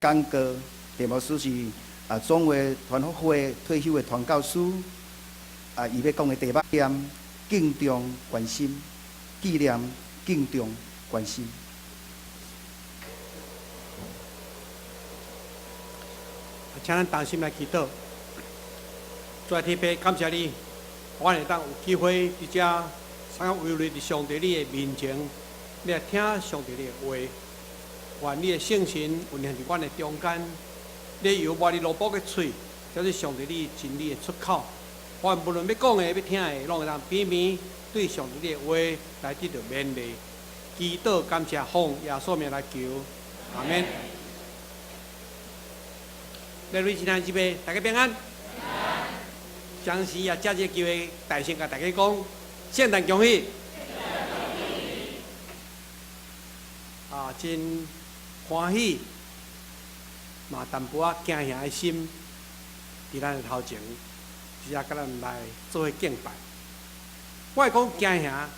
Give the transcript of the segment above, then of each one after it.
講過，鄭牧師是總會傳福會退休的傳教師，伊欲講的題目念敬重關心，紀念敬重關心。請咱同心來祈禱。主啊，天父，感謝你，我會當有機會佇遮，三個圍內佇上帝你的面前，來聽上帝你的話。願你的聖神運行佇阮的中間，你油抹佇奴僕的喙，這是上帝你真理的出口。阮無論欲講的、欲聽的，攏會當平平對上帝你的話來得著勉勵。祈禱感謝，奉耶穌名來求，阿們。各位親愛姊妹，大家平安。將時也藉這個機會，大聲共大家講，聖誕恭喜！真歡喜，嘛淡薄仔驚嚇的心，佇咱的頭前，直接共咱來做伙敬拜。我會講驚嚇，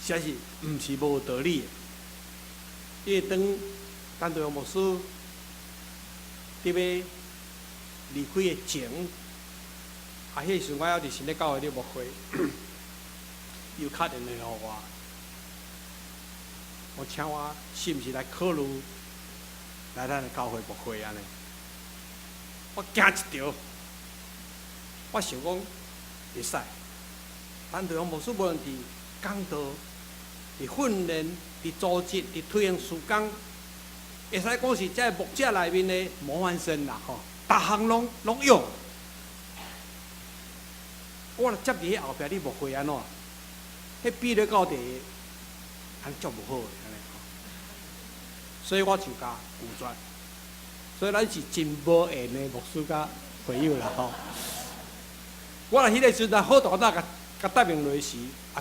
實在是毋是無道理的。因為當陳道牧師佇欲離開的前，彼個時陣我猶佇新的教會咧牧會，伊有敲電話予我，我請我是毋是來考慮來咱的教會牧會按呢？我驚一跳，我想講會使。陳道牧師無論佇講道、佇訓練、佇組織、佇推行事工，會使講是這牧者內面的模範生啦吼，逐項攏用。我若接佇彼後壁，你牧會按怎？彼比咧到第，按呢足無好的按呢吼。所以我就共拒絕。所以咱是真無緣的牧師佮會友啦吼。我若彼個時陣好大膽共共答應落時，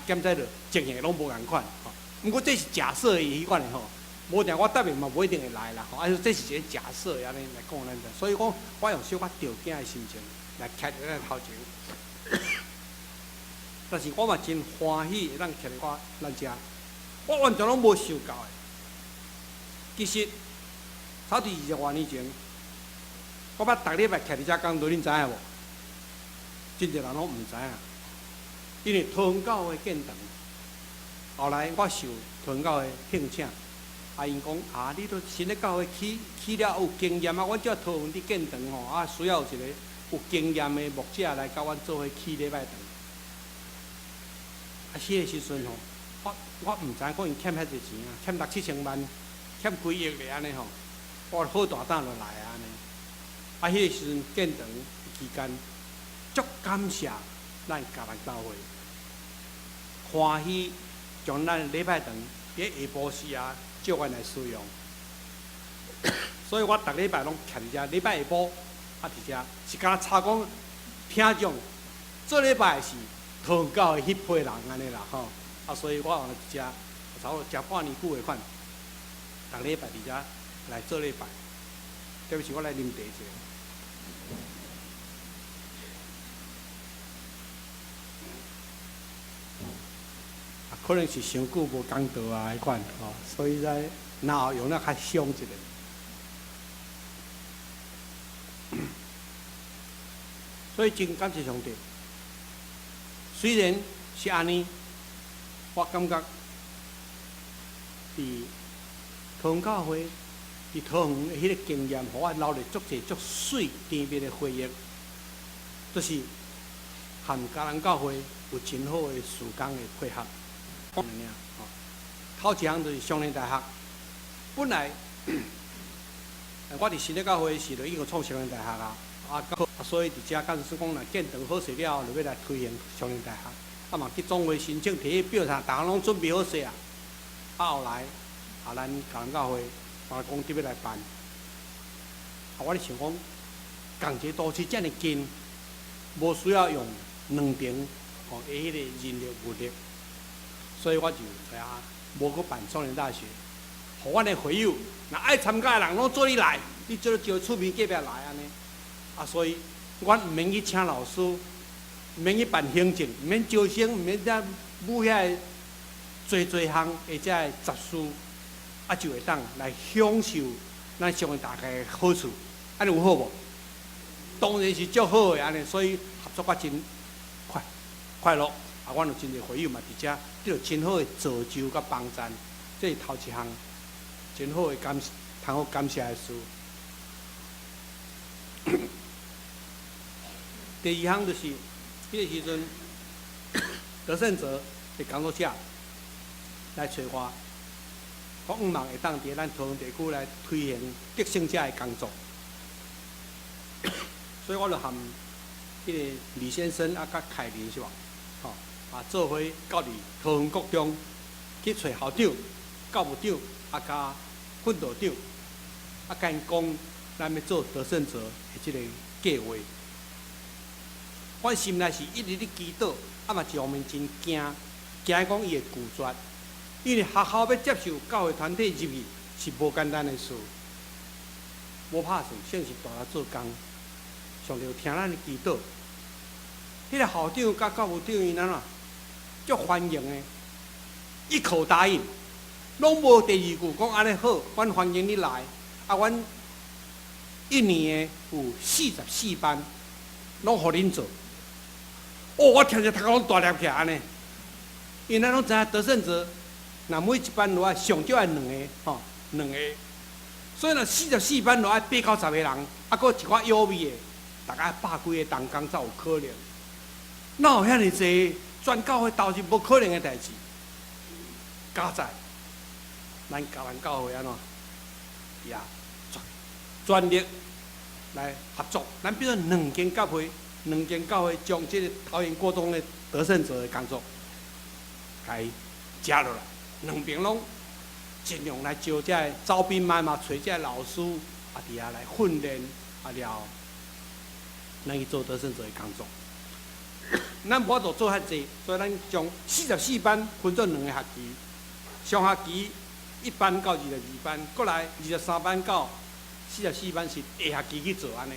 檢查著情形攏無仝款吼。毋過這是假設的彼款的吼，無定我答應嘛無一定會來啦吼。這是一個假設按呢來講咱的，所以講我用小可著驚的心情來徛佇咱頭前。但是我嘛真歡喜會當徛佇我咱遮，我完全攏無想到的。其實，早佇20外年前，我捌逐禮拜徛佇遮講道，恁知影無？真濟人攏毋知影，因為桃園教會建堂，後來我受桃園教會聘請，𪜶講啊，你都新的教會起起了有經驗啊，阮遮桃園佇建堂吼，需要有一個有經驗的牧者來共阮做伙起禮拜堂。彼個時陣吼，我毋知影講𪜶欠遐濟錢啊，欠六七千萬，欠幾億咧按呢吼，我好大膽就來按呢。彼個時陣建堂期間，足感謝咱迦南教會，歡喜將咱禮拜堂佇下晡時啊借阮來使用，所以我逐禮拜攏徛佇遮，禮拜下晡佇遮，是敢若插講聽眾做禮拜是桃園教會彼批人按呢啦吼，所以我佇遮差不多食半年久的款，逐禮拜佇遮來做禮拜。對不起，我來啉茶一下。可能是傷久無講道啊，彼款吼，所以才腦用得較傷一下。所以真感謝上帝。雖然是按呢，我感覺佇桃園教會、佇桃園的彼個經驗，予我留咧足濟足媠甜蜜的回憶，就是和迦南教會有真好的事工的配合。吼，頭一項就是少年大學。本來我佇新的教會時，就已經創少年大學啊，所以佇遮敢算講，若建堂好勢了後，就欲來推行少年大學。嘛去總會申請提表啥，逐項攏準備好勢啊。後來咱迦南教會嘛講佇欲來辦。我咧想講，仝一個都市遮爾近，無需要用兩爿吼的彼個人力物力，所以我就知影無閣辦少年大學，予阮的會友，若愛參加的人攏做伙來，你做招厝邊隔壁來按呢。所以，阮毋免去請老師，毋免去辦行政，毋免招生，毋免遮舞遐個濟濟項的遮個雜事，就會當來享受咱相信大家的好處，按呢有好無？當然是足好的按呢，所以合作甲真快快樂。啊，阮有真濟會友嘛，佇遮得著真好的造就佮幫贊，這是頭一項真好的感，通好感謝的事。第二項就是，彼個時陣，得勝者的工作者來揣我，講向望會當佇咱桃園地區來推行得勝者的工作，所以我就和彼個李先生啊，佮凱林是無？吼啊，做伙到佇桃園國中去揣校長、教務長啊，佮訓導長，啊，共𪜶講咱欲做得勝者的這個計劃。阮心內是一直咧祈禱，啊嘛一方面真驚，驚講伊會拒絕，因為學校欲接受教會團體入去是無簡單的事，無拍算，算是大力做工。上帝有聽咱的祈禱，彼個校長佮教務長𪜶按怎足歡迎的，一口答應，攏無第二句，講按呢好，阮歡迎你來。啊，阮一年的有44班，攏予恁做。哦，我聽著頭殼攏大粒起來按呢，因為咱攏知影得勝者，若每一班落來上少愛兩个，吼，兩个。所以若四十四班落來八九十个人，啊，閣一寡予備的，大概百幾个同工才有可能。哪有遐爾濟全教會投入無可能的代誌？佳哉，咱迦南教會按怎？也全力來合作，咱變做兩間教會。兩間教會將這個桃園國中的得勝者的工作，共伊接落來，兩邊攏盡量來招這个招兵買馬，揣這个老師啊，佇遐來訓練啊了，咱去做得勝者的工作。咱無法度做遐濟，所以咱將四十四班分做兩个學期，上學期1班到22班，過來23班到四十四班是下學期去做按呢，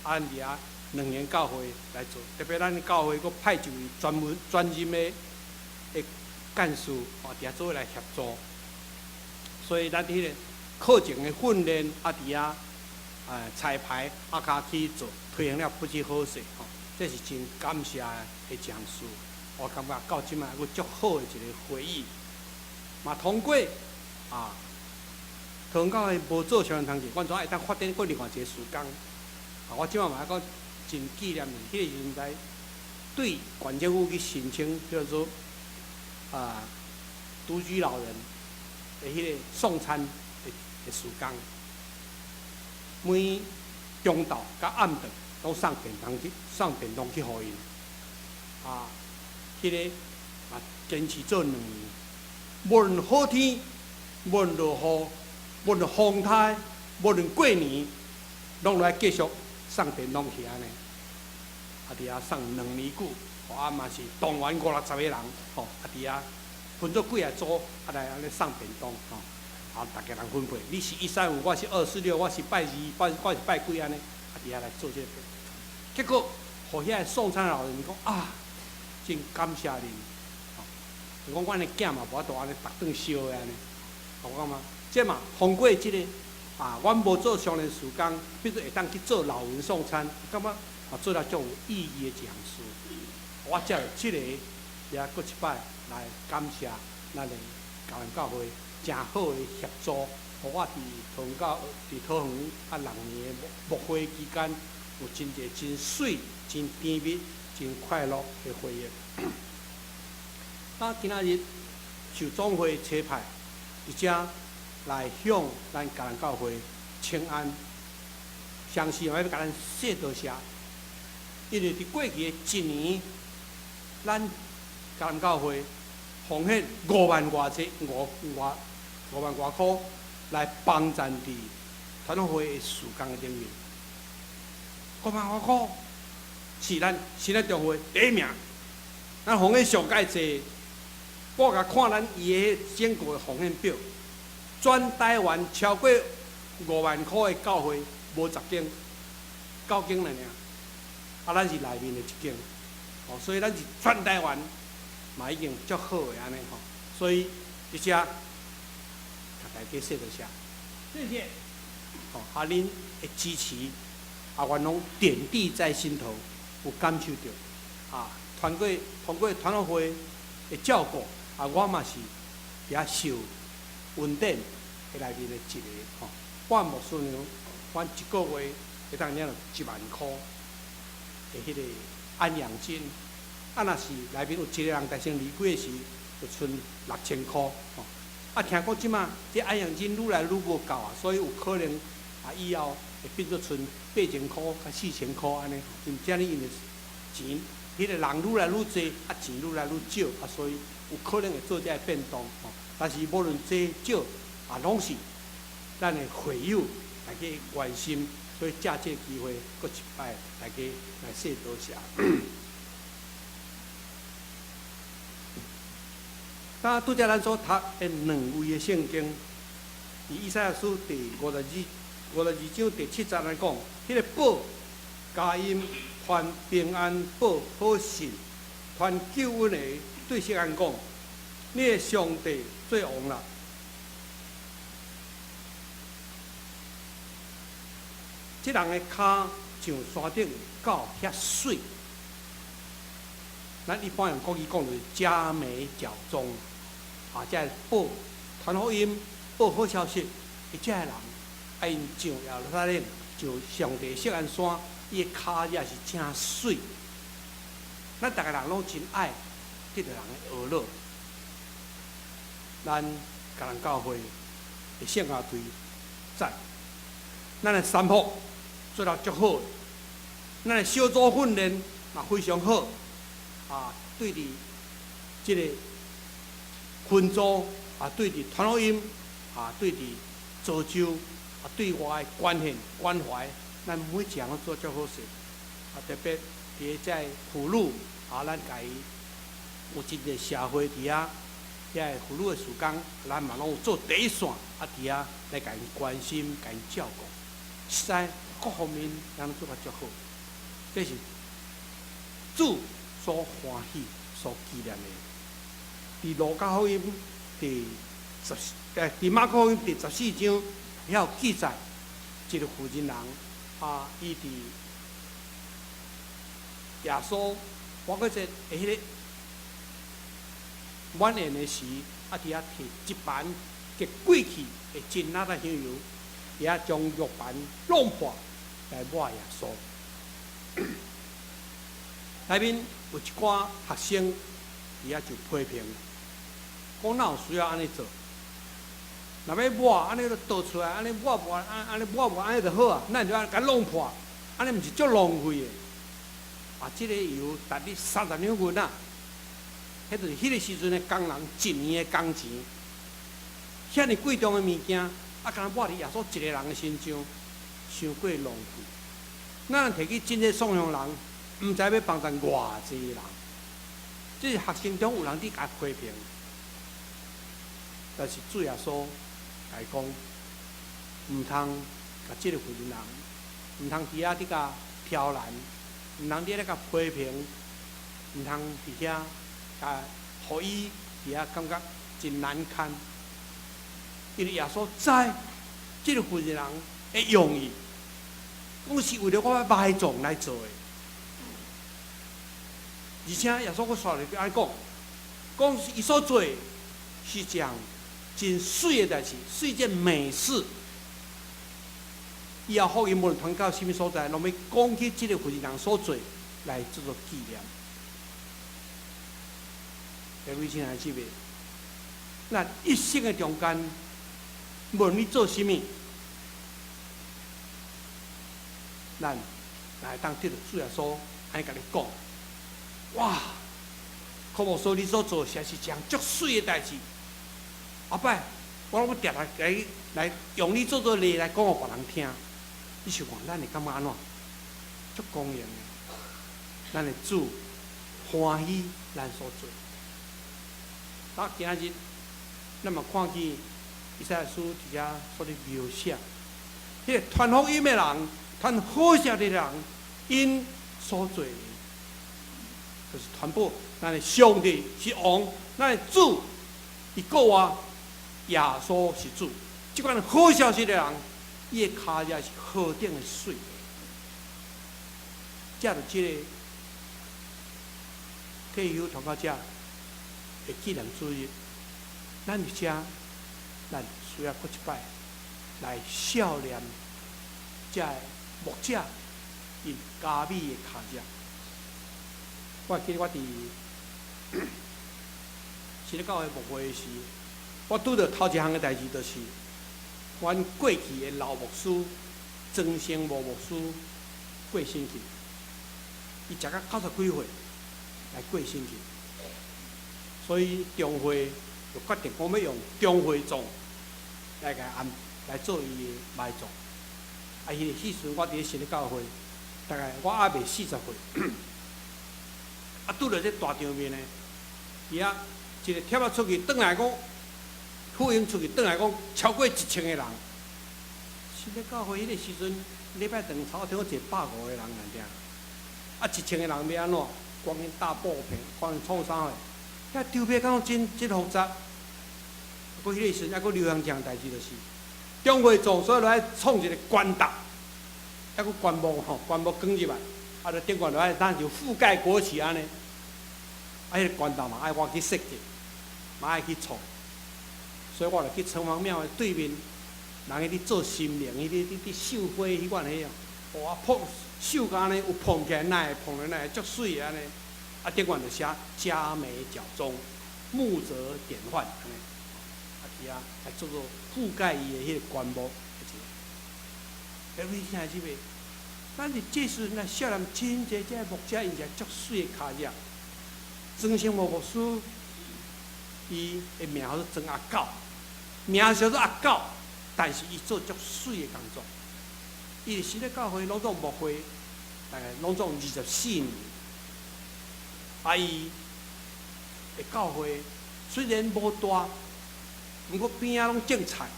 啊，佇遐。兩間教會來做，特別咱教會閣派一位專門專任的的幹事，哦，佇遐做伙來協助。所以咱佇彼個課程的訓練，啊，佇遐彩排，啊，較去做推行了不知好勢，吼，這是真感謝的一項事。我感覺到這擺閣足好的一個回憶。嘛通過啊，桃園教會無做相連通訊，阮怎會當發展閣另外一個事工？啊，我這擺嘛閣真紀念彼個時代，對縣政府去申請叫做啊獨居老人的彼個送餐的的事工，每中晝佮暗頓攏送便當去，送便當去予𪜶。啊，彼個嘛堅持做兩年，無論好天，無論落雨，無論風颱，無論過年，攏來繼續送便當去按呢。啊，佇遐送兩年久，啊嘛是動員五六十个人，吼，啊佇遐分做幾个組，啊來按呢送便當，吼，啊逐家人分配，你是一三五，我是二四六，我是拜二，我是拜幾按呢，啊佇遐來做這個。結果，予遐个送餐老人講啊，真感謝恁，吼，伊講阮的囝嘛無法度按呢逐頓燒的按呢，我感覺這嘛通過這個啊，阮無做相連事工，變做會當去做老人送餐，感覺嘛做了足有意義的一項事。我藉這個也閣一擺來感謝咱的迦南教會誠好的協助，予我佇桃園教佇桃園啊六年的牧會期間，有真濟真媠、真甜蜜、真快樂的回憶。那今仔日受總會差派，佇遮來向咱迦南教會請安，相信欲共咱說多謝，因為佇過去的一年，咱迦南教會奉獻五萬外濟五外五萬外箍來幫贊佇傳福會的事工頂面。五萬外箍是咱新的中會第一名，咱奉獻上蓋濟。我共看咱伊的整個奉獻表，全台灣超過五萬箍的教會無十間，九間爾爾，啊，咱是內面的一間，哦，所以咱是全台灣嘛已經足好的按呢吼，所以佇遮共大家說多謝，謝謝。啊，恁的支持，啊，阮攏點滴在心頭，有感受著。啊，通過團樂會的照顧，啊，我嘛是佇遐受恩典的內面的一個吼。我牧師娘，阮一個月會當領著1萬箍的彼個安養金。啊，若是內面有一個人代先離開的時，就賰6000箍吼。啊，聽講這馬這安養金愈來愈無夠啊，所以有可能啊，以後會變做賰8000箍較4000箍按呢。因為這呢，因為錢，彼個人愈來愈濟，啊錢愈來愈少，啊所以有可能會做這个變動吼。但是無論濟少，啊攏是咱的會友大家關心，所以藉這个機會，閣一擺大家來說多謝。啊，拄才咱所讀的兩位的聖經，佇以賽亞書第52章第7節來講，彼個報佳音、傳平安、報好信、傳救恩的，對錫安講：你的上帝做王啦！這人的跤上山頂到遐媠。咱一般用國語講就是佳美腳蹤，啊，這个報傳福音、報好消息，伊這个人，啊，𪜶上耶路撒冷，上上帝錫安山，伊的跤也是誠媠。咱逐个人攏真愛得著人的呵咾。咱嘉南教會的聖樂隊讚，咱的三福做得足好，咱的小組訓練嘛非常好。啊，對佇這个分組，啊，對佇傳福音，啊，對佇造就，啊，對外的關心關懷，咱每一項攏做足好勢。啊，特別佇這个婦女，啊，咱共伊有真濟社會佇遐，遐个婦女的事工，咱嘛攏有做第一線，啊，佇遐來共𪜶關心、共𪜶照顧。實在各方面咱攏做甲足好，這是主所歡喜、所紀念的。佇路加福音第十，佇馬可福音第14章，遐有記載，一個婦人人，啊，伊佇耶穌復活節的彼個晚宴的時，啊，佇遐提一盤極貴氣的真哪噠香油，佇遐將玉盤弄破來抹耶穌。內面有一寡學生佇遐就批評，講哪有需要按呢做？若欲抹按呢就倒出來，按呢抹抹，按呢抹抹，按呢就好啊，哪會按呢共弄破？按呢毋是足浪費的？啊，這个油值咧30兩銀仔，彼就是彼個時陣的工人一年的工錢。遐爾貴重的物件，啊，敢若抹佇耶穌一個人的身上，傷過浪費。咱若提去真濟送養人，毋知欲幫贊偌濟人。這是學生中有人佇共批評，但是主耶穌共伊講，毋通共這个婦人，毋通佇遐佇共刁難，毋通佇遐共批評，毋通佇遐共予伊佇遐感覺真難堪。因為耶穌知這個婦人的用意，講是為著我欲埋葬來做的。而且耶穌閣煞來按呢講，講伊所做的是一項真媠的代誌，是一件美事。以後福音無論傳到啥物所在，攏欲講起這个婦人所做來做做紀念。各位親愛的姊妹，咱一生的中間，無論你做啥物，咱來當得著主耶穌按呢共你講。哇！柯牧師，你所做實在是一項足媠的代誌。後擺我攏欲定定來來用你做做例來講予別人聽。你想看，咱會感覺按怎？足光榮的，咱的主歡喜咱所做。啊，今仔日咱嘛看見以賽亞書佇遮所咧描寫，彼个傳福音的人，傳好消息的人，𪜶所做的，就是傳播咱的上帝是王，咱的主伊閣活，耶穌是主。這款好消息的人，伊的跤跡是何等的媠。藉著這個退休傳教者的紀念主日，咱佇遮，咱需要閣一擺來數念這个牧者𪜶佳美的跤跡。我記得我佇新的教會牧會時，我拄著頭一項的代誌，就是阮過去的老牧師莊生牧牧師過身去，伊食甲90幾歲來過身去，所以中會就決定講欲用中會葬來共安來做伊的埋葬。啊，彼个彼時陣我佇咧新的教會，大概我猶未40歲，啊，拄著這大場面呢，佇遐一个帖仔出去，轉來講，福音出去，轉來講超過1000個人。新的教會彼個時陣，禮拜堂差不多150個人爾爾，啊，1000個人欲按怎？趕緊搭布棚，趕緊創啥貨？遐籌備敢若真真複雜。閣彼個時陣，猶閣流行一項代誌，就是中會葬，所以愛創一个棺沓，猶閣棺木吼，棺木囥入來，啊，就頂懸就愛當就覆蓋國旗按呢。啊，彼个棺沓嘛愛我去設計，嘛愛去創，所以我就去城隍廟的對面，人彼咧做神明，彼咧咧咧繡花彼款彼哦，哇，碰繡甲按呢，有碰起來哪會碰來哪會足媠的按呢。啊，頂懸就寫佳美腳蹤，牧者典範按呢，啊，佇遐來做做覆蓋伊的彼个棺木的一个。各位聽這個，咱佇這時陣來數念真濟這牧者，𪜶一個足媠的跤跡。莊生牧牧師，伊的名叫做莊阿狗，名叫做阿狗，但是伊做足媠的工作。伊佇新的教會攏總牧會，大概攏總24年。啊，伊的教會雖然無大，毋過邊仔攏種菜，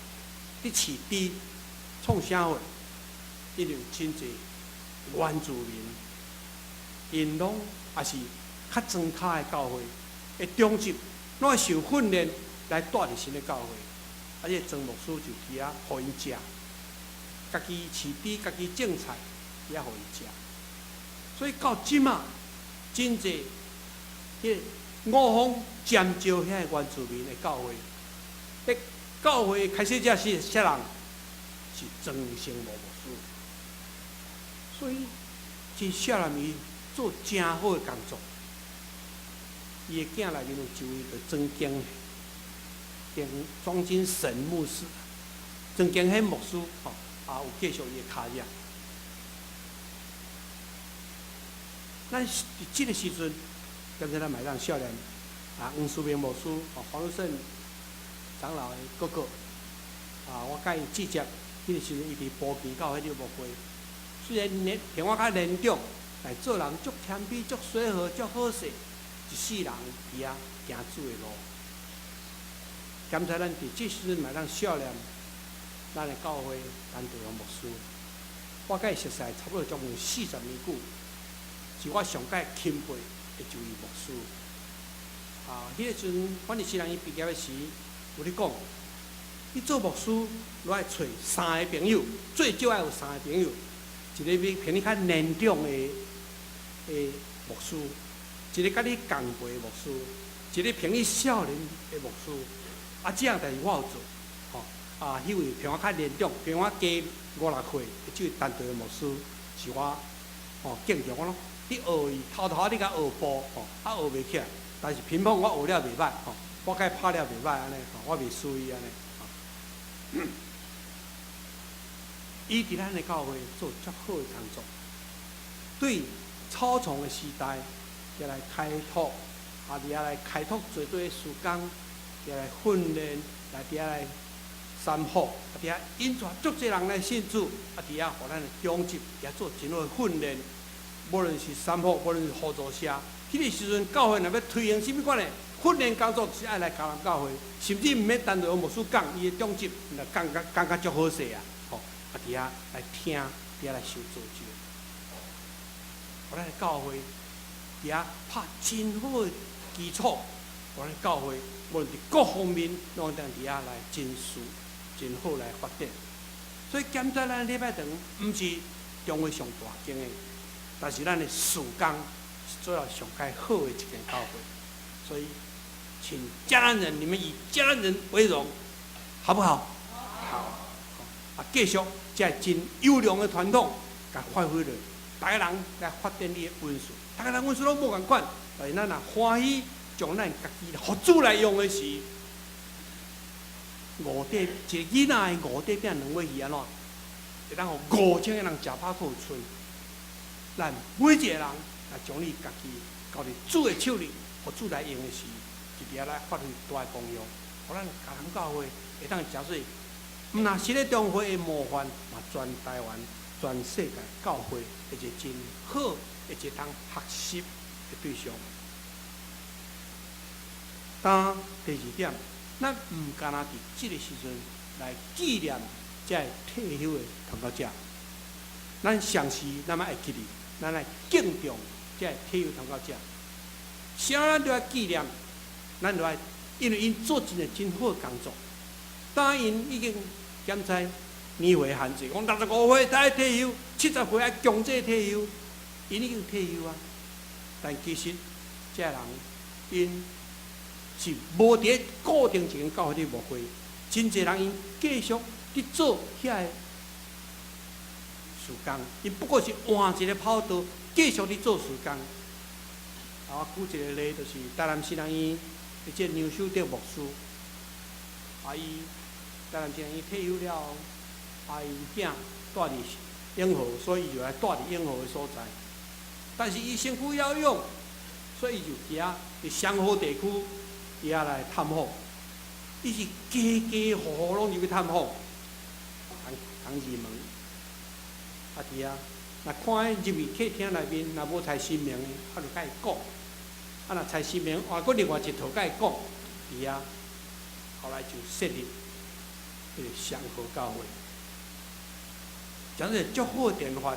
佇飼豬，創啥貨？因為有真濟原住民，𪜶攏也是較莊跤的教會的長執，攏愛受訓練來帶佇新的教會。啊，這個莊牧師就佇遐予𪜶食，家己飼豬，家己種菜，佇遐予𪜶食。所以到這馬，真濟彼個五峰尖石遐个原住民的教會，彼教會開始者是啥人？是莊生牧牧師。所以真數念伊做誠好的工作。伊的囝內面有一位就莊敬敬莊金神牧師，莊敬顯牧師吼，也有繼續伊的跤跡。咱佇這个時陣，敢若咱嘛會當數念啊，黃書明牧師，哦，黃如勝長老的哥哥，啊，我佮伊直接，彼個時陣伊佇埔墘教會咧牧會，雖然年比我較年長，但做人足謙卑、足隨和、足好勢，一世人佇遐行主的路。感謝咱佇這時陣嘛會當數念咱的教會陳德榮牧師，我佮伊熟識差不多將近40年久。是我上蓋欽佩的一位牧師。啊，彼个時陣，反正是人伊畢業的時，有咧講，你做牧師，你愛揣三个朋友，最少愛有三個朋友，一个比比你較年長的的牧師，一个佮你仝輩的牧師，一个比你少年的牧師。啊，這項代誌我有做，吼，啊，彼位比我較年長，比我加五六歲的這位陳德牧師，是我吼敬重我攏。你學伊，偷偷你共學步吼，啊學袂起來，但是乒乓我學了袂歹吼，我共伊拍了袂歹按呢，吼，我袂輸伊按呢。伊佇咱的教會做足好的工作，對草叢的時代，佇來開拓，啊，佇遐來開拓濟濟事工，佇來訓練，來佇遐來散福，啊，佇遐引帶足濟人來信主，啊，佇遐予咱的長執也做真好的訓練。無論是散福，無論是互助社，彼個時陣教會若欲推行啥物款的訓練工作，是愛來迦南教會，甚至毋免陳德榮牧師講，伊的長執若講甲講甲足好勢啊！吼，啊佇遐來聽，佇遐來受造就。予咱的教會佇遐拍真好的基礎，予咱教會無論佇各方面，攏會當佇遐來真順、真好來發展。所以檢查咱禮拜堂毋是中會上大間的，但是咱的事工是做了上蓋好的一間教會。所以，請嘉南人，你們以嘉南人為榮，好不好？好。啊，繼續這真優良的傳統，共發揮落，逐个人來發展你的恩賜，逐个人恩賜攏無仝款，但是咱若歡喜將咱家己予主來用的時，五塊一個囡仔的五塊餅兩尾魚按怎？會當予5000個人食飽閣有剩。咱每一個人來將你家己交佇主的手裡，予主來用的時，就佇遐來發揮大的功用，予咱嘉南教會會當誠做，毋但是咧中會的模範，嘛全台灣、全世界教會的一個真好、一個通學習的對象。當第二點，咱毋干焦佇這個時陣來紀念這个退休的傳道者，咱常時咱嘛會記得，咱來敬重這个退休傳道者。啥咱都愛紀念，咱就愛，因為𪜶做一個真好的工作。當𪜶已經檢查年歲限制，講65歲才愛退休，70歲愛強制退休，𪜶已經退休啊。但其實這个人𪜶是無佇咧固定一間教會咧牧會，真濟人𪜶繼續佇做遐個事工，𪜶不過是換一個跑道，繼續佇做事工。啊，我舉一個例，就是台南神學院的這梁守德牧師，啊，伊台南神學院退休了後，啊，𪜶囝蹛佇永和，所以伊就來蹛佇永和的所在。但是伊身軀猶勇，所以伊就行佇雙和地區，伊遐來探訪。伊是家家戶戶攏入去探訪，敲敲門，啊佇遐，若看入去客廳內面，若無猜神明的，啊就共伊講。啊，若猜神明，啊，閣另外一套共伊講，佇遐，後來就設立彼個雙和教會，誠濟足好的典範。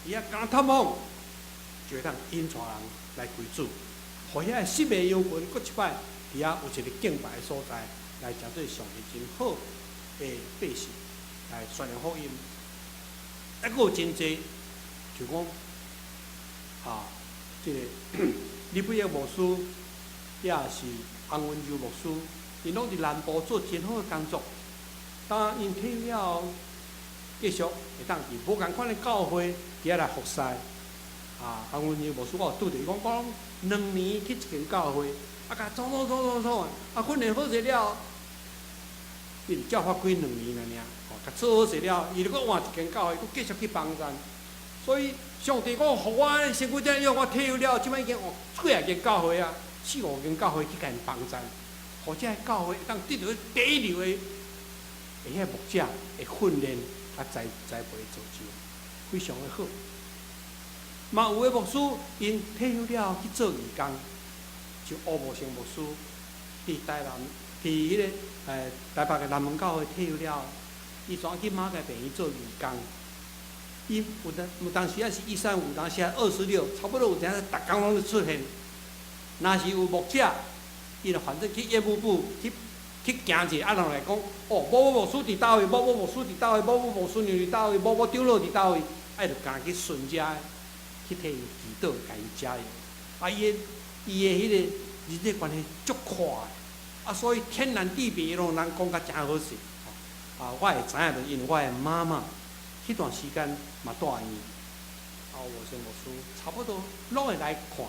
伊遐敢探訪，就會當引帶人來歸主，予遐個失迷羊群，閣一擺佇遐有一個敬拜的所在，來誠做上帝真好的百姓來宣揚福音。啊，閣有真濟，就講，啊，這個李不義牧師，也是洪文柔牧師，𪜶攏佇南部做真好的工作。當𪜶退休了後，繼續會當佇無仝款的教會佇遐來服侍。啊，洪文柔牧師我有拄著伊講，講2年去一間教會，啊，共創創創創創，啊，訓練好勢了後，伊就照發規2年爾爾，吼，共做好勢了，伊就閣換一間教會，閣繼續去幫贊。所以上帝講，予我身軀這樣，我退休了，這擺已經有幾仔間教會啊，四五間教會去共𪜶幫贊，予這个教會會當得著第一流的遐牧者的訓練，佮栽培造就，非常的好。嘛有的牧師，𪜶退休了後去做義工，像吳慕成牧師，佇台南，佇彼個台北的南門教會退休了後，伊轉去馬偕病院做義工。伊有當有當時仔是135，有當時仔26，差不多有陣時逐工攏咧出現。若是有牧者，伊就反正去業務部去行者，啊人來講，哦，某某牧師佇佗位，某某牧師佇佗位，某某牧師娘佇佗位，某某長老佇佗位，啊，伊就敢去順遮去替𪜶祈禱，共𪜶加油。啊，伊的彼個人際關係足闊的，啊，所以天南地北攏人講甲誠好勢。啊，我會知影，就因為我的媽媽，彼段時間嘛蹛院，啊，吳先牧師差不多攏會來看，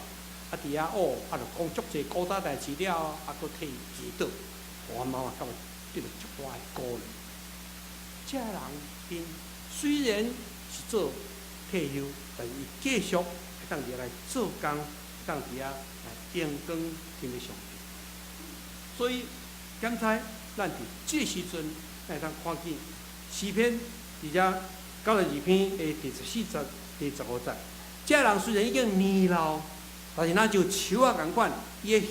啊，佇遐哦，啊，就講足濟古早代誌了，啊，閣替伊祈禱，予阮媽媽感覺得著足大的鼓勵。這个人𪜶雖然是做退休，但是伊繼續會當佇遐來做工，會當佇遐來榮光天的上帝。所以，剛才咱佇這個時陣，咱會當看見詩篇佇遮92篇的第14節、第15節。這个人雖然已經年老，但是若像樹仔仝款，伊的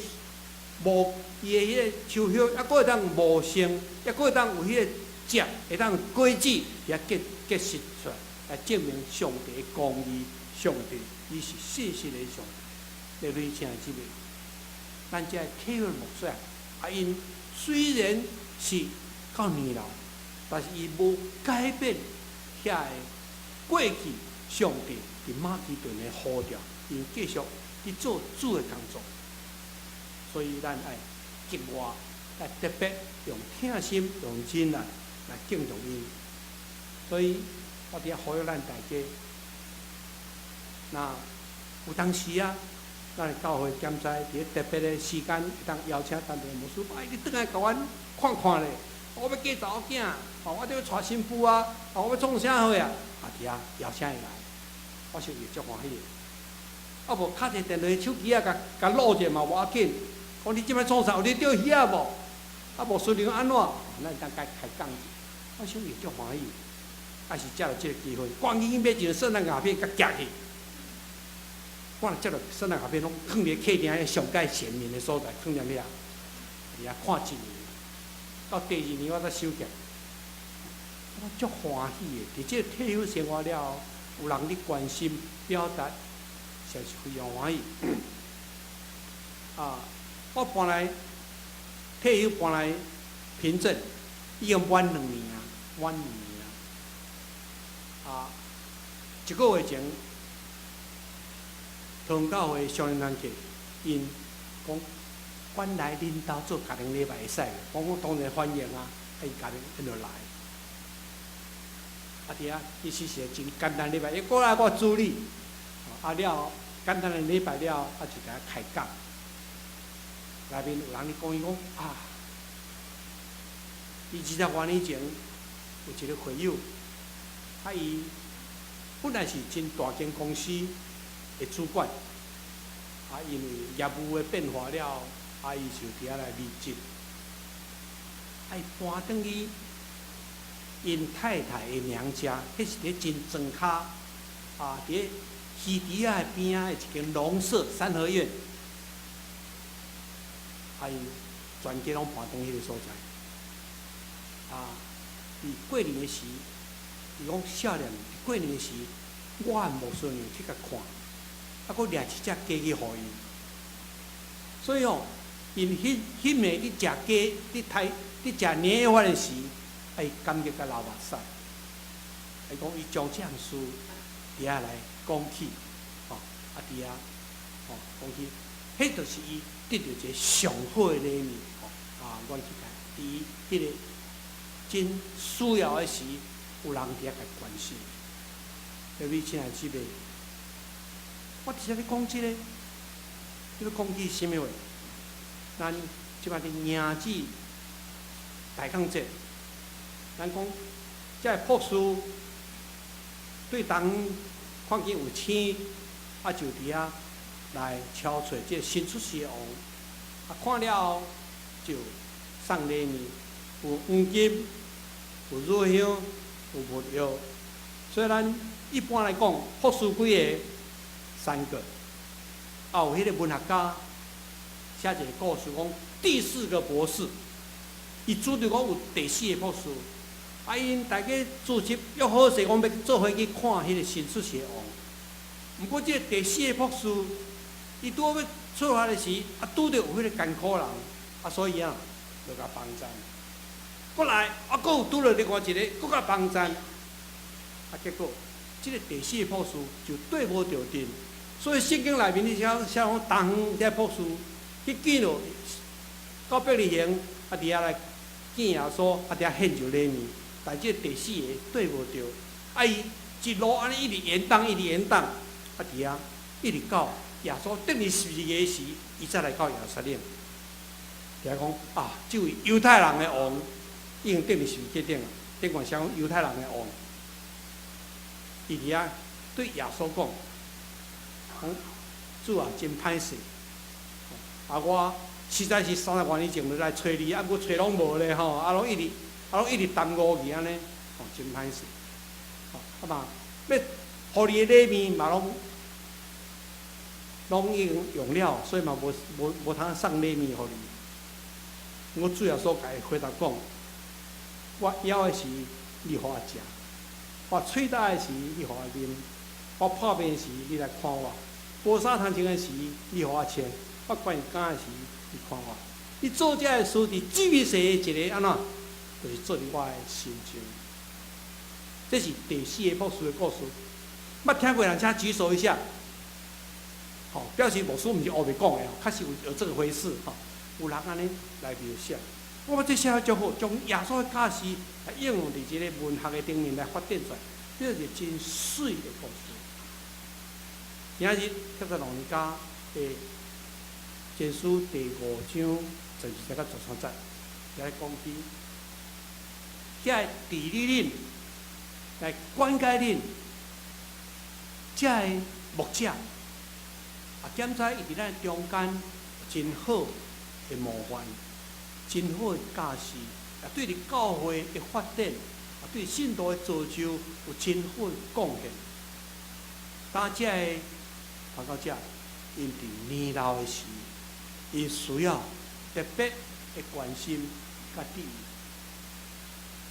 無伊的彼個樹葉，猶閣會當茂盛，猶閣會當有彼個汁，會當果子也結實出來，來證明上帝的公義，上帝伊是信實的上帝。各位親愛姊妹，咱這個退休牧者，啊，𪜶雖然是較年老，但是伊無改變遐个過去上帝佇馬其頓的呼召，𪜶繼續去做主的工作。所以咱愛格外來特別用疼心、用忍耐來敬重𪜶。所以我佇遐呼籲咱大家，若有當時啊，咱的教會檢在佇咧特別的時間，會當邀請當地牧師，哎，你轉來共阮看看咧。我欲嫁查某囝，哦，我欲娶新婦啊，哦，我欲創啥貨啊？啊，佇遐邀請伊來，我想伊會足歡喜的。啊無敲一個電話手機仔，共共錄者嘛無要緊。講你這擺創啥？有咧釣魚仔無？啊無孫娘按怎？咱會當共伊開講者，我想伊會足歡喜。啊是藉著這個機會，趕緊去買一張聖誕卡片，共寄去。我若接著聖誕卡片攏囥佇客廳彼上蓋顯明的所在，囥佇遐，佇遐看一年，到第二年我才收起來。我足歡喜的，佇這個退休生活了後，有人咧關心、表達，實在是非常歡喜。啊，我搬來退休搬來平鎮，已經滿兩年啊，滿兩年啊。啊，一個月前，桃園教會少年團契，𪜶講，阮來恁兜做家庭禮拜會使無？我講當然歡迎啊，啊伊家庭𪜶就來。啊佇遐其實是真簡單禮拜，伊過來我主禮，啊了後簡單的禮拜了後，啊就佇遐開講。內面有人咧講，伊講啊，伊20外年前有一個會友，啊伊本來是真大間公司的主管，啊因為業務的變化了後，啊伊就佇遐來離職，啊伊搬轉去𪜶太太的娘家，彼是佇真莊跤，啊佇咧魚池仔的邊仔的一間農舍三合院，啊𪜶全家攏搬轉彼個所在。啊，佇過年的時，伊講少年佇過年的時，我和牧師娘去共看，啊，閣掠一隻雞去予伊。所以吼，𪜶彼彼暝咧食雞、咧刣、咧食年夜飯的時，啊，伊感激甲流目屎。伊講伊將這項事佇遐來講起，吼，啊佇遐，吼講起，彼就是伊得著一個上好的禮物，吼，啊，阮去看，佇伊彼個真需要的時，有人佇遐共關心。各位親愛姊妹，我直接咧講這個，你欲講起啥物話？咱這擺佇迎接大降節，咱講這個博士對當看見有星，啊就佇遐來敲揣這個新出世的王，啊看了後就送禮物，有黃金，有乳香，有沒藥。所以咱一般來講，博士幾个？三個。啊，有彼個文學家寫一個故事，講第四個博士，伊主張講有第四個博士。啊，𪜶大家組織約好勢，講欲做伙去看彼個新出世的王。毋過這個第四個博士，伊拄好欲出發的時，啊拄著有彼個艱苦人，啊所以啊，就共幫贊。過來，啊閣有拄著另外一個，閣共幫贊。啊結果，這個第四個博士就綴無著陣。所以聖經內面你寫寫講，當這博士去見著到伯利恆，啊佇遐來見耶穌，啊佇遐獻上禮物。但這個第四個綴無著，啊伊一路按呢一直延宕，一直延宕，啊佇遐一直到耶穌釘佇十字架時，伊才來到耶路撒冷。佇遐講啊，這位猶太人的王已經釘佇十字架頂啊，頂懸寫講猶太人的王。伊佇遐對耶穌講：講主啊，真歹勢，啊我實在是30外年前就來揣你，啊毋過揣攏無咧吼，啊攏一直啊攏一直耽誤去按呢，吼真歹勢。吼啊嘛，欲予你的禮物嘛攏攏已經用了，所以嘛無無無通送禮物予你。我主耶穌共伊回答講：我枵的時，你予我食；我喙焦的時，你予我啉；我破病時，你來看我；無衫通穿的時，你予我穿；我關佇監的時，你看我。你做這个事，佇這麼細的一个按怎？就是做佇我的身上。這是第四个牧師的故事。捌聽過人請舉手一下。吼，表示牧師毋是烏白講的，確實有這個回事吼。有人按呢來描寫，我感覺這寫得足好，將耶穌的教示來應用佇這个文學的頂面來發展出來，這是真媠的故事。今仔日帖撒羅尼迦的前書第五章12節到13節，來講起，這个治理恁，來管教恁，這个牧者，啊，檢查伊佇咱中間真好的模範，真好的教示，啊，對佇教會的發展，啊，對信徒的造就有真好的貢獻。當這個傳教者，𪜶佇年老的時，𪜶需要特別的關心佮注意。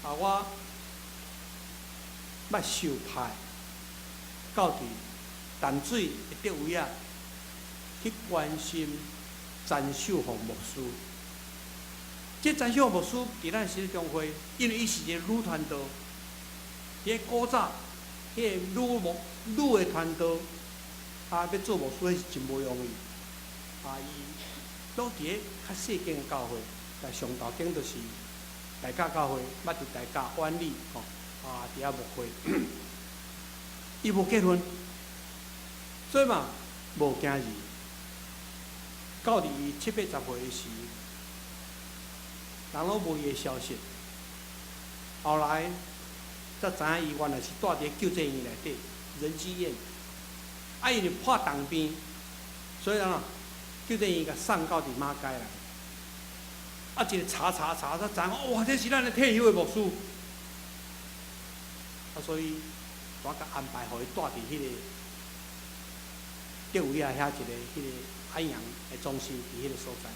啊，我捌受派到佇淡水的德威仔去關心詹秀鳳牧師。這詹秀鳳牧師佇咱新中會，因為伊是一个女傳道，佇古早，彼个女牧女的傳道，啊，欲做牧師彼是真無容易。啊，伊攏佇咧較細間的教會，但上大間就是大甲教會，捌佇大甲灣里吼，啊，佇遐牧會。伊無結婚，所以嘛無囝兒。到佇伊七八十歲的時，人攏無伊的消息。後來才知影伊原來是蹛佇救濟院內底仁濟院，啊，因為破重病，所以按怎救濟院共送到佇馬偕來。啊，一个查查查，才知影哇，這是咱的退休的牧師。啊，所以我共安排予伊蹛佇彼個德維仔遐一个彼个安養的中心，佇彼个所在。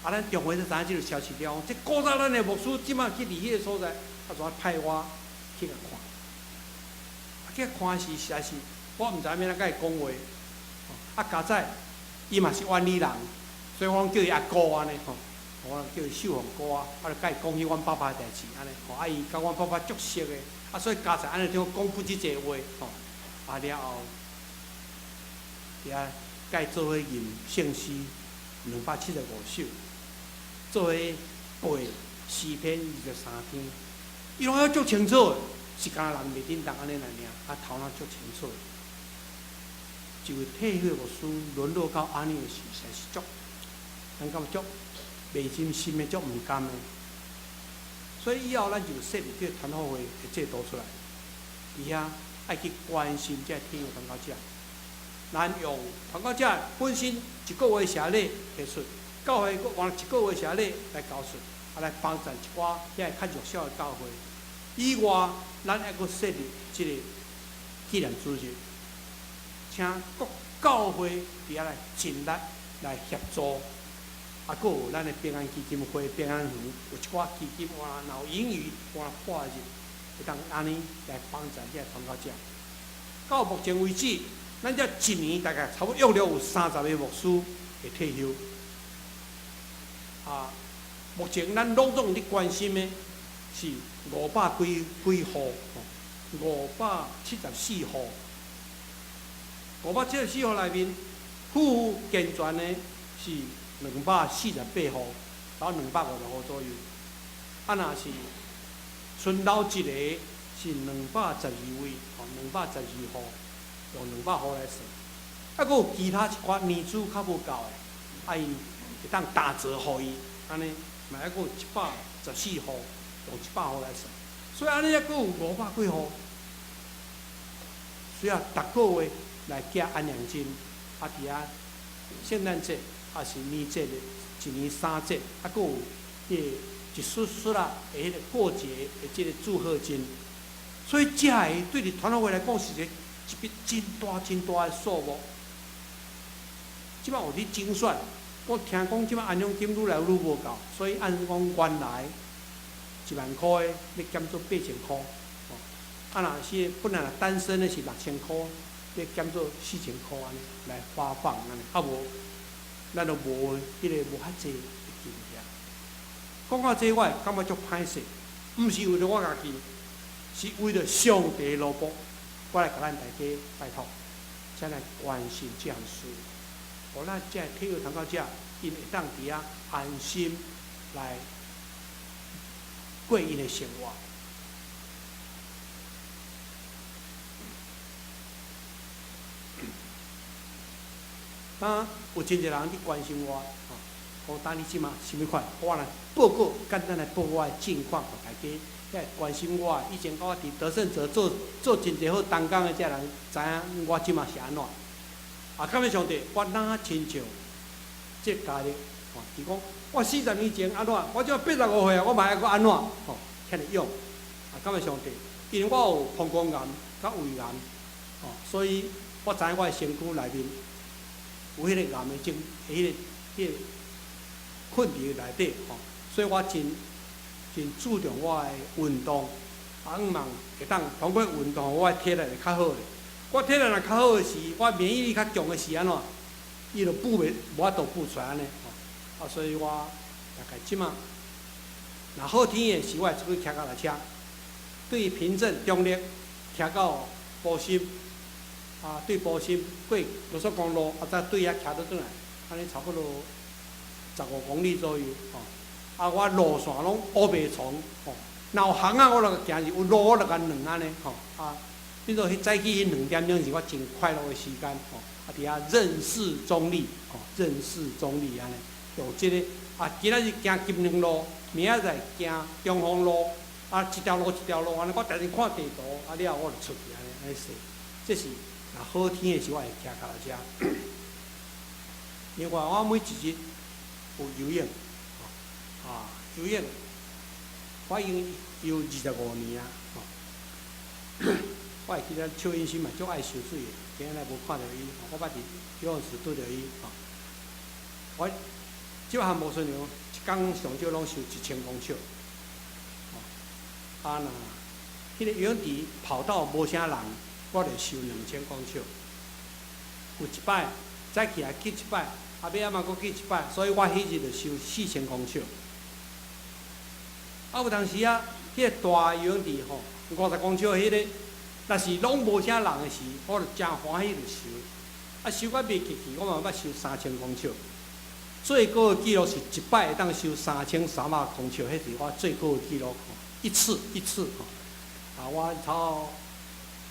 啊，咱中會才知影這个消息了，這古早咱的牧師這馬去佇彼个所在，啊，就派我去共看。啊，去看時實在是，我毋知影欲按怎共伊講話。啊，佳哉伊嘛是灣里人，所以我攏叫伊阿姑按呢吼。我叫伊秀鳳姑啊，啊，就共伊講起阮爸爸的代誌按呢，吼，啊，伊佮阮爸爸足熟的，啊，所以佳哉按呢聽講不止一个話，吼，啊了後，佇遐共伊做伙吟聖詩275首，做伙背詩篇23篇，伊攏曉足清楚的，是敢若人袂振動按呢爾爾，啊，頭腦足清楚。一位退休的牧師淪落到按呢的時，實在是足，咱感覺足袂甘心的，足毋甘的。所以以後咱就設立這個傳福會的制度出來，佇遐愛去關心這个退休傳教者。咱用傳教者本身一個月謝禮提出，教會閣換一個月謝禮來交出，啊來幫助一寡遐個較弱小的教會。以外，咱猶閣設立這個紀念主日，請各教會佇遐來盡力來協助。啊，閣有咱的平安基金會、平安園有一寡基金，哇，若有盈餘，哇，撥入，會當按呢來幫助這個傳教者。到目前為止，咱這一年大概差不多約略有30個牧師會退休。啊，目前咱攏總佇關心的是五百幾幾戶，574戶。574戶內面，夫婦健全的是248戶，到250戶左右。啊，若是賰老一个是212位，吼，212戶，用200戶來算。啊，閣有其他一寡年資較無夠的，啊，𪜶會當打折予伊，按呢，嘛猶閣有114戶，用100戶來算。所以按呢，猶閣有500幾戶，需要逐個月來寄安養金，啊，佇遐聖誕節，抑是年節的，一年三節，啊，閣有彼個一束束仔的彼个過節的這个祝賀金。所以這个對佇傳福會來講是一筆真大真大的數目。這擺有佇精算，我聽講這擺安養金愈來愈無夠，所以按講原來1萬箍的欲減做8000箍，吼，啊若是本來若單身的是6000箍，欲減做4000箍按呢來發放按呢，啊無，咱就無彼个無遐濟的金額。講到這，我會感覺足歹勢，毋是為著我家己，是為著上帝的奴僕。我來共咱大家拜託，請來關心這項事，予咱這个退休傳教者，𪜶會當佇遐安心來過𪜶的生活。啊，有真濟人佇關心我，吼，講等你這馬啥物款，我來報告，簡單來報告我的近況，予大家遐關心我。以前我佇得勝者做做真濟好同工的這人，知影我這馬是按怎。啊，感謝上帝，我哪親像這家咧，吼，伊講我40年前按怎，我這85歲啊，我嘛猶閣按怎，吼，遐爾勇。啊，感謝上帝，因為我有膀胱癌佮胃癌，吼，所以我知影我的身軀內面有彼个癌的症，彼个困佇內底吼，所以我真真注重我的運動，啊，向望會當通過運動，我的體力會較好。我體力若較好的時，我免疫力較強的時，按怎，伊就補袂無法度補出來按呢吼。啊，所以我大概這馬，若好天的時，我會出去騎腳踏車，對平鎮中壢騎到埔心。啊，對埔心過高速公路，啊，再對遐騎倒轉來，按呢差不多15公里左右吼。啊，我路線攏烏白傱吼，若有巷仔我就行，有路我就共轉按呢吼。啊，變做彼早起彼2點鐘是我真快樂的時間吼。啊，佇遐認識中壢吼，認識中壢按呢，用這个啊，今仔日行金寧路，明仔載行中豐路，啊，一條路一條路按呢，我定定看地圖，啊了後我就出去按呢按呢踅，這是。若好天的時，我會騎腳踏車。另外，我每一日有游泳，啊，游泳，我已經游25年啊。我會記得邱醫生嘛，足愛泅水的，今日無看著伊，我捌佇游泳池拄著伊。我這項無親像一工上少攏泅1000公尺。啊，若彼个游泳池跑道無啥人，我就泅2000公尺。有一擺早起來去一擺，後尾仔嘛閣去一擺，所以我彼日就泅4000公尺。啊，有當時啊，彼个大游泳池吼，50公尺彼个，若是攏無啥人的時，我就誠歡喜就泅。啊，泅到袂記去，我嘛捌泅3000公尺。最高的紀錄是一擺會當泅3300公尺，彼是我最高的紀錄。一次一次吼。啊，我頭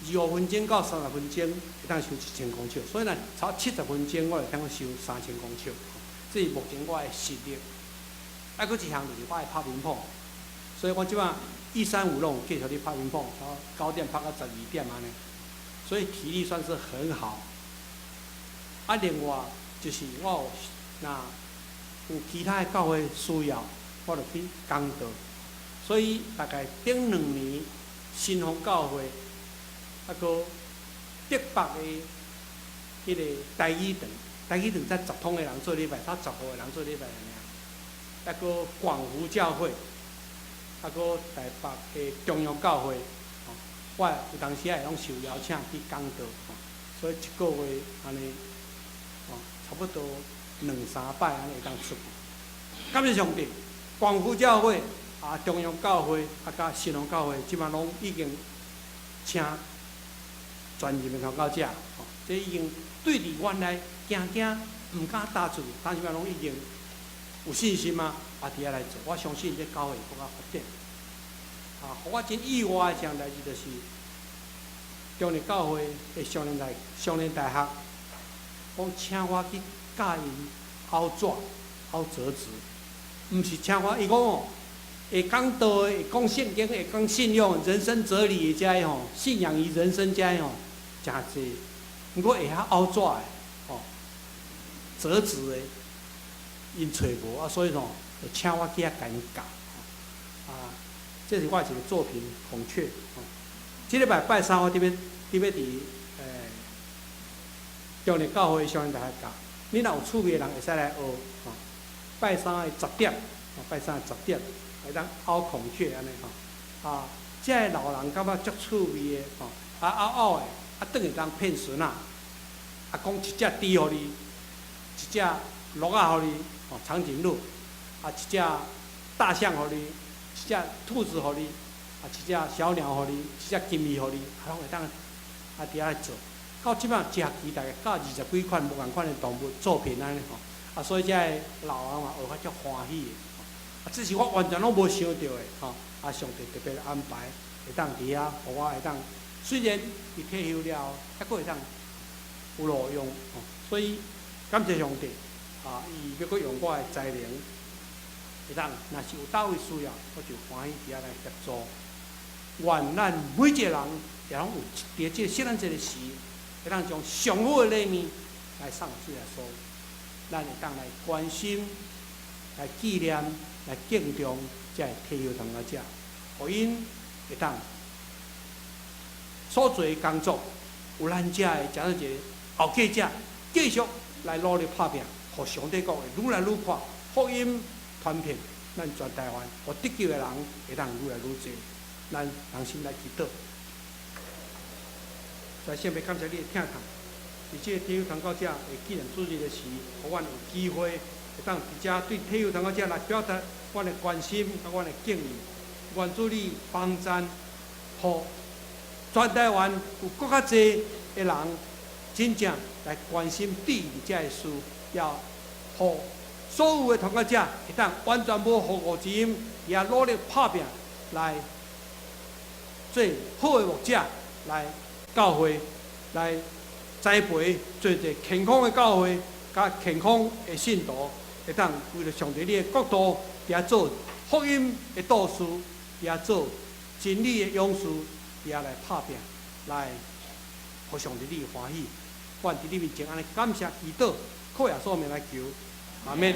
25分鐘到30分鐘會當泅1000公尺，所以若差70分鐘，我會當泅3000公尺。這是目前我的實力。啊，閣一項就是我愛拍乒乓，所以我這擺一三五攏有繼續咧拍乒乓，從9點拍到12點按呢，所以體力算是很好。啊，另外就是我有若有其他的教會需要，我就去講道。所以大概頂2年新豐教會。啊，閣竹北的彼個台語堂，台語堂才10通的人做禮拜，才10戶的人做禮拜爾。啊，閣廣福教會，啊，閣台北的中央教會，吼，我有當時仔會攏受邀請去講道，吼，所以一個月按呢，吼，差不多兩三擺按呢會當出去。感謝上帝，廣福教會、啊中央教會、啊佮新豐教會，這擺攏已經請專任的傳教者，吼，這已經對佇原來驚驚，毋敢踏出去，但是這擺攏已經有信心啊，啊，佇遐來做。我相信這教會會閣較發展。啊，予我真意外的一項代誌就是，中壢教會的少年大少年大學，講請我去教𪜶拗紙、拗折紙，毋是請我，伊講哦，會講道的、會講聖經、會講信仰、人生哲理的這个吼，信仰與人生這个吼，誠濟。毋過會曉拗紙的，吼，折紙的，𪜶揣無啊，所以吼，就請我去遐共𪜶教。啊，這是我一個作品《孔雀》吼。這禮拜拜三我佇欲佇中壢教會少年大學教。你若有趣味的人會使來學吼。拜三的十點，拜三的十點，會當拗孔雀按呢吼。啊，這个老人感覺足趣味的吼，啊拗拗的，啊轉會當騙孫仔，啊講一隻豬予你，一隻鹿仔予你，吼長頸鹿，啊一隻大象予你，一隻兔子予你，啊，一隻小鳥予你，一隻金魚予你，啊，攏會當啊佇遐做。到這擺一學期大概教二十幾款無仝款的動物作品按呢吼，啊，所以這个老人嘛學較足歡喜的。啊，這是我完全攏無想著的吼，啊，上帝特別安排，會當佇遐，予我會當，雖然伊退休了後，猶閣會當有路用吼，所以感謝上帝，啊，伊欲閣用我的才能，會當若是有佗位需要，我就歡喜佇遐來協助。願咱每一個人也攏有佇這個聖誕節的時，會當將上好的禮物來送予主耶穌，咱會當來關心、來紀念、來敬重這个退休傳道者，予𪜶會當所做的工作，有咱遮的這樣一個後繼者，繼續來努力拍拚，予上帝國會愈來愈闊，福音傳遍咱全台灣，予得救的人會當愈來愈濟。咱同心來祈禱。在聖父，感謝你的疼痛，佇這个退休傳教者的紀念主日的時，予阮有機會會當佇遮對退休傳教者來表達阮的關心佮阮的敬意。願主你幫贊，予全台灣有閣較濟的人真正來關心致意這个事，也予所有的傳教者會當完全無後顧之憂，也努力拍拚來做好的牧者，來教會來栽培做一個健康的教會，佮健康的信徒，會當為著上帝你的國度，佇遐做福音的導師，佇遐做真理的勇士，佇遐來拍拚，來予上帝你歡喜。阮佇你面前按呢感謝祈禱，靠耶穌名來求，阿們。